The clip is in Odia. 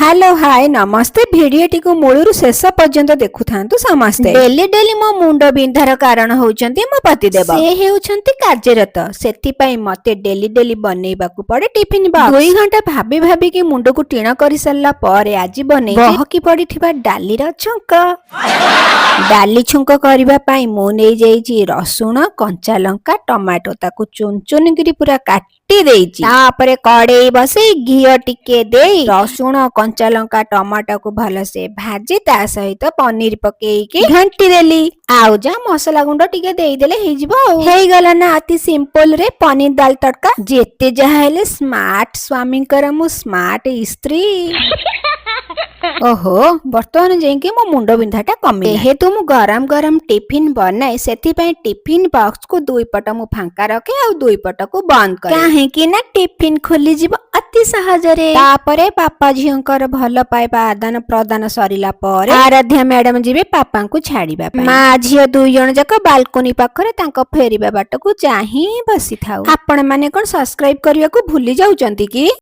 ହ୍ୟାଲୋ, ହାଏ, ନମସ୍ତେ। ଭିଡିଓଟିକୁ ମୂଳରୁ ଶେଷ ପର୍ଯ୍ୟନ୍ତ ଦେଖୁଥାନ୍ତୁ ସମସ୍ତେ। ଡେଲି ଡେଲି ମୋ ମୁଣ୍ଡ ବିନ୍ଧାର କାରଣ ହଉଛନ୍ତି ମୋ ପତିଦେବ। ସେ ହେଉଛନ୍ତି କାର୍ଯ୍ୟରତ, ସେଥିପାଇଁ ମତେ ଡେଲି ଡେଲି ବନେଇବାକୁ ପଡେ ଟିଫିନ ବକ୍ସ। 2 ଘଣ୍ଟା ଭାବି ଭାବିକି ମୁଣ୍ଡକୁ ଟିଣ କରିସାରିଲା ପରେ ଆଜି ବନେଇ ବହକି ପଡିଥିବା ଡାଲିର ଛୁଙ୍କ। ଡାଲି ଛୁଙ୍କ କରିବା ପାଇଁ ମୁଁ ନେଇଯାଇଛି ରସୁଣ, କଞ୍ଚା ଲଙ୍କା, ଟମାଟୋ। ତାକୁ ଚୁନ ଚୁନ କରି ପୁରା କାଟି ଦେଇଛି। ତାପରେ କଡେଇ ବସେଇ ଘିଅ ଟିକେ ଦେଇ ରସୁଣ, କଞ୍ଚା ଲଙ୍କା, ଟମାଟୋକୁ ଭଲସେ ଭାଜି ତା ସହିତ ପନିର ପକେଇକି ଘାଣ୍ଟି ଦେଲି। ଆଉ ଯା ମସଲା ଗୁଣ୍ଡ ଟିକେ ଦେଇଦେଲେ ହେଇଯିବ। ଆଉ ହେଇଗଲା ନା ଅତି ସିମ୍ପଲ ରେ ପନିର ଦାଲ ତଡକା। ଯେତେ ଯାହା ହେଲେ ସ୍ମାର୍ଟ ସ୍ୱାମୀଙ୍କର ମୁଁ ସ୍ମାର୍ଟ ସ୍ତ୍ରୀ। ଓହୋ, ବର୍ତ୍ତମାନ ଯାଇକି ମୋ ମୁଣ୍ଡ ବିନ୍ଧାଟା କମି। ଯେହେତୁ ମୁଁ ଗରମ ଗରମ ଟିଫିନ ବନାଏ, ସେଥିପାଇଁ ଟିଫିନ ବକ୍ସକୁ ଦୁଇ ପଟ ମୁଁ ଫାଙ୍କା ରଖେ ଆଉ ଦୁଇ ପଟକୁ ବନ୍ଦ କରେ, କାହିଁକି ନା ଟିଫିନ ଖୋଲିଯିବ ଅତି ସହଜରେ। ତାପରେ ବାପା ଝିଅଙ୍କର ଭଲ ପାଇବା ଆଦାନ ପ୍ରଦାନ ସରିଲା ପରେ ଆରାଧ୍ୟା ମ୍ୟାଡାମ ଯିବେ ପାପାଙ୍କୁ ଛାଡିବା ପାଇଁ। ମା ଝିଅ ଦୁଇ ଜଣ ଯାକ ବାଲକୋନି ପାଖରେ ତାଙ୍କ ଫେରିବା ବାଟକୁ ଚାହିଁ ବସିଥାଉ। ଆପଣ ମାନେ କଣ ସବସ୍କ୍ରାଇବ କରିବାକୁ ଭୁଲି ଯାଉଛନ୍ତି କି?